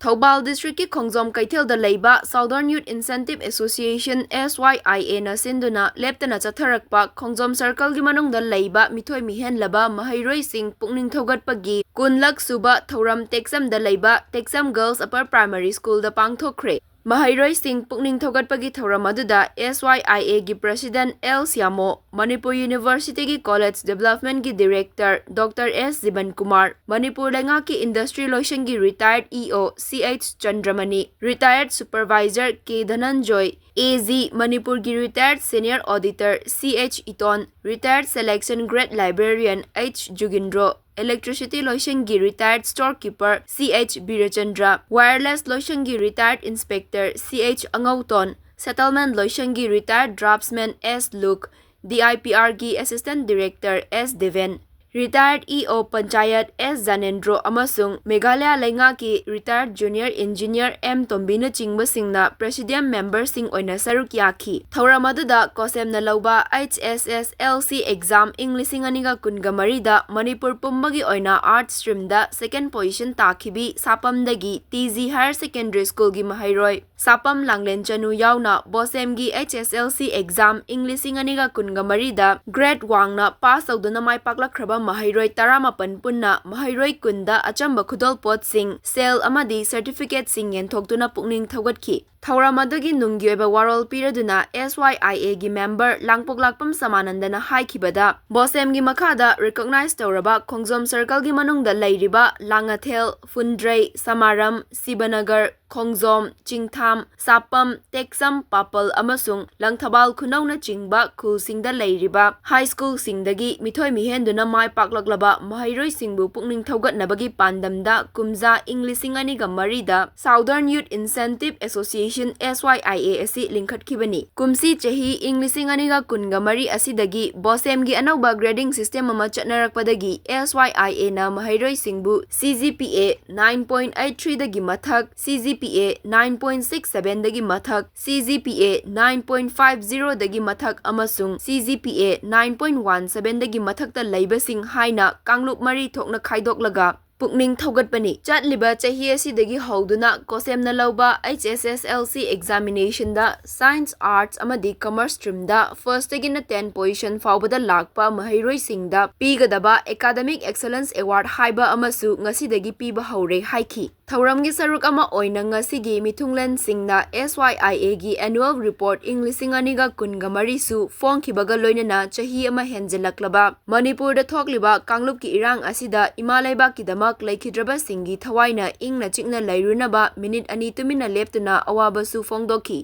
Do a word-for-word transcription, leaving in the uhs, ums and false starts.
Thoubal district ꯀꯤ ꯈꯣꯡꯖꯣꯝ ꯀꯩꯊꯦꯜꯗ ꯂꯩꯕ Southern Youth Incentive Association, S Y I A ꯅ ꯁꯤꯟꯗꯨꯅ ꯂꯦꯞꯇꯅ ꯆꯠꯊꯔꯛꯄ ꯈꯣꯡꯖꯣꯝ circle ꯒꯤ ꯃꯅꯨꯡꯗ ꯂꯩꯕ ꯃꯤꯊꯣꯏ ꯃꯤꯍꯦꯟꯂꯕ ꯃꯍꯩꯔꯣꯏꯁꯤꯡ ꯄꯨꯛꯅꯤꯡ ꯊꯧꯒꯠꯄꯒꯤ ꯀꯨꯟꯂꯛ ꯁꯨꯕ ꯊꯧꯔꯝ ꯇꯦꯛꯆꯝꯗ ꯂꯩꯕ ꯇꯦꯛꯆꯝ Girls Upper Primary School ꯗ ꯄꯥꯡꯊꯣꯛꯈ꯭ꯔꯦ꯫ ꯃꯍꯩꯔꯣꯏꯁꯤꯡ ꯄꯨꯛꯅꯤꯡ ꯊꯧꯒꯠꯄꯒꯤ ꯊꯧꯔꯝ ꯑꯗꯨꯗ S Y I A ꯒꯤ President L ꯁ꯭ꯌꯥꯃꯣ, ꯃꯅꯤꯄꯨꯔ University ꯒꯤ College Development ꯀꯤ Director Doctor S ꯖꯤꯕꯟ ꯀꯨꯃꯥꯔ, ꯃꯅꯤꯄꯨꯔ ꯂꯩꯉꯥꯛꯀꯤ Industry ꯂꯣꯏꯁꯪꯒꯤ retired E O C H ꯆꯟꯗ꯭ꯔꯃꯅꯤ, retired Supervisor K ꯙꯅꯟꯖꯣꯏ, A G ꯃꯅꯤꯄꯨꯔꯒꯤ retired Senior Auditor C H ꯏꯇꯣꯟ, retired Selection Grade Librarian H ꯖꯨꯒꯤꯟꯗ꯭ꯔꯣ, Electricity ꯂꯣꯏꯁꯪꯒꯤ retired Storekeeper C H ꯕꯤꯔꯆꯟꯗ꯭ꯔ, Wireless ꯂꯣꯏꯁꯪꯒꯤ retired Inspector C H ꯑꯉꯧꯇꯣꯟ, Settlement ꯂꯣꯏꯁꯪꯒꯤ retired Draftsman S look, D I P R ꯒꯤ Assistant Director S Deben, retired E O Panchayat S ꯖꯥꯅꯦꯟꯗ꯭ꯔꯣ ꯑꯃꯁꯨꯡ ꯃꯦꯘꯥꯂꯌꯥ ꯂꯩꯉꯥꯛꯀꯤ retired Junior Engineer M ꯇꯣꯝꯕꯤꯅꯆꯤꯡꯕꯁꯤꯡꯅ Presidium member ꯁꯤꯡ ꯑꯣꯏꯅ ꯁꯔꯨꯛ ꯌꯥꯈꯤ꯫ ꯊꯧꯔꯝ ꯑꯗꯨꯗ ꯀꯣꯁꯦꯝꯅ ꯂꯧꯕ H S S L C exam ꯏꯪ ꯂꯤꯁꯤꯡ ꯑꯅꯤꯒ ꯀꯨꯟꯒ ꯃꯔꯤꯗ ꯃꯅꯤꯄꯨꯔ ꯄꯨꯝꯕꯒꯤ ꯑꯣꯏꯅ Arts stream ꯗ second position ꯇꯥꯈꯤꯕꯤ ꯁꯥꯄꯝꯗꯒꯤ T G Higher Secondary School ꯒꯤ ꯃꯍꯩꯔꯣꯏ ꯁꯥꯄꯝ ꯂꯥꯡꯂꯦꯟ ꯆꯅꯨ ꯌꯥꯎꯅ ꯕꯣꯁꯦꯝꯒꯤ H S L C exam ꯏꯪ ꯂꯤꯁꯤꯡ ꯑꯅꯤꯒ ꯀꯨꯟꯒ ꯃꯔꯤꯗ grade ꯋꯥꯡꯅ pass ꯇꯧꯗꯨꯅ ꯃꯥꯏ ꯄꯥꯛꯂꯛꯈ꯭ꯔꯕ ꯃꯍꯩꯔꯣꯏ ꯇꯔꯥꯃꯥꯄꯟ ꯄꯨꯟꯅ ꯃꯍꯩꯔꯣꯏ ꯀꯨꯟꯗ ꯑꯆꯝꯕ ꯈꯨꯗꯣꯜꯄꯣꯠꯁꯤꯡ, ꯁꯦꯜ ꯑꯃꯗꯤ certificate ꯁꯤꯡ ꯌꯦꯟꯊꯣꯛꯇꯨꯅ ꯄꯨꯛꯅꯤꯡ ꯊꯧꯒꯠꯈꯤ꯫ ꯊꯧꯔꯝ ꯑꯗꯨꯒꯤ ꯅꯨꯡꯒꯤ ꯑꯣꯏꯕ ꯋꯥꯔꯣꯜ ꯄꯤꯔꯗꯨꯅ S Y I A ꯒꯤ member ꯂꯥꯡꯄꯣꯛꯂꯥꯛꯄꯝ ꯁꯃꯥꯅꯟꯗꯅ ꯍꯥꯏꯈꯤꯕꯗ, ꯕꯣꯁꯦꯝꯒꯤ ꯃꯈꯥꯗ recognize ꯇꯧꯔꯕ ꯈꯣꯡꯖꯣꯝ circle ꯒꯤ ꯃꯅꯨꯡꯗ ꯂꯩꯔꯤꯕ ꯂꯥꯡꯉꯊꯦꯜ, ꯐꯨꯟꯗ꯭ꯔꯩ, ꯁꯃꯥꯔꯝ, ꯁꯤꯕꯅꯒꯔ, ꯈꯣꯡꯖꯣꯝ, ꯆꯤꯡꯊꯥꯝ, ꯁꯥꯄꯝ, ꯇꯦꯛꯆꯝ, ꯄꯥꯄꯜ ꯑꯃꯁꯨꯡ ꯂꯪꯊꯕꯥꯜ ꯈꯨꯅꯧꯅꯆꯤꯡꯕ ꯈꯨꯜꯁꯤꯡꯗ ꯂꯩꯔꯤꯕ high school ꯁꯤꯡꯗꯒꯤ ꯃꯤꯊꯣꯏ ꯃꯤꯍꯦꯟꯗꯨꯅ ꯃꯥꯏ ꯄꯥꯛꯂꯛꯂꯕ ꯃꯍꯩꯔꯣꯏꯁꯤꯡꯕꯨ ꯄꯨꯛꯅꯤꯡ ꯊꯧꯒꯠꯅꯕꯒꯤ ꯄꯥꯟꯗꯝꯗ ꯀꯨꯝꯖꯥ ꯏꯪ ꯂꯤꯁꯤꯡ ꯑꯅꯤꯒ ꯃꯔꯤꯗ Southern Youth Incentive Association, S Y I A ꯑꯁꯤ ꯂꯤꯡꯈꯠꯈꯤꯕꯅꯤ꯫ ꯀꯨꯝꯁꯤ ꯆꯍꯤ ꯏꯪ ꯂꯤꯁꯤꯡ ꯑꯅꯤꯒ ꯀꯨꯟꯒ ꯃꯔꯤ ꯑꯁꯤꯗꯒꯤ ꯕꯣꯁꯦꯝꯒꯤ ꯑꯅꯧꯕ grading system ꯑꯃ ꯆꯠꯅꯔꯛꯄꯗꯒꯤ S Y I A ꯅ ꯃꯍꯩꯔꯣꯏꯁꯤꯡꯕꯨ C G P A nine point eight three ꯗꯒꯤ ꯃꯊꯛ, C G P A nine point six seven ꯗꯒꯤ ꯃꯊꯛ, C G P A nine point five zero ꯗꯒꯤ ꯃꯊꯛ ꯑꯃꯁꯨꯡ C G P A nine point one seven ꯗꯒꯤ ꯃꯊꯛꯇ ꯂꯩꯕꯁꯤꯡ ꯍꯥꯏꯅ ꯀꯥꯡꯂꯨꯞ ꯃꯔꯤ ꯊꯣꯛꯅ ꯈꯥꯏꯗꯣꯛꯂꯒ ꯄꯨꯛꯅꯤꯡ ꯊꯧꯒꯠꯄꯅꯤ꯫ ꯆꯠꯂꯤꯕ ꯆꯍꯤ ꯑꯁꯤꯗꯒꯤ ꯍꯧꯗꯨꯅ ꯀꯣꯁꯦꯝꯅ ꯂꯧꯕ H S S L C examination ꯗ Science, Arts ꯑꯃꯗꯤ Commerce stream ꯗ first ꯇꯒꯤꯅ ten position ꯐꯥꯎꯕꯗ ꯂꯥꯛꯄ ꯃꯍꯩꯔꯣꯏꯁꯤꯡꯗ ꯄꯤꯒꯗꯕ Academic Excellence Award ꯍꯥꯏꯕ ꯑꯃꯁꯨ ꯉꯁꯤꯗꯒꯤ ꯄꯤꯕ ꯍꯧꯔꯦ ꯍꯥꯏꯈꯤ꯫ ꯊꯧꯔꯝꯒꯤ ꯁꯔꯨꯛ ꯑꯃ ꯑꯣꯏꯅ ꯉꯁꯤꯒꯤ ꯃꯤꯊꯨꯡꯂꯦꯟꯁꯤꯡꯅ S Y I A ꯒꯤ annual report ꯏꯪ ꯂꯤꯁꯤꯡ ꯑꯅꯤꯒ ꯀꯨꯟꯒ ꯃꯔꯤꯁꯨ ꯐꯣꯡꯈꯤꯕꯒ ꯂꯣꯏꯅꯅ ꯆꯍꯤ ꯑꯃ ꯍꯦꯟꯖꯤꯜꯂꯛꯂꯕ ꯃꯅꯤꯄꯨꯔꯗ ꯊꯣꯛꯂꯤꯕ ꯀꯥꯡꯂꯨꯞꯀꯤ ꯏꯔꯥꯡ ꯑꯁꯤꯗ ꯏꯃꯥ ꯂꯩꯕꯥꯛꯀꯤꯗꯃꯛ ꯂꯩꯈꯤꯗ꯭ꯔꯕꯁꯤꯡꯒꯤ ꯊꯋꯥꯏꯅ ꯏꯪꯅ ꯆꯤꯛꯅ ꯂꯩꯔꯨꯅꯕ ꯃꯤꯅꯤꯠ ꯑꯅꯤ ꯇꯨꯃꯤꯟꯅ ꯂꯦꯞꯇꯨꯅ ꯑꯋꯥꯕꯁꯨ ꯐꯣꯡꯗꯣꯛꯈꯤ꯫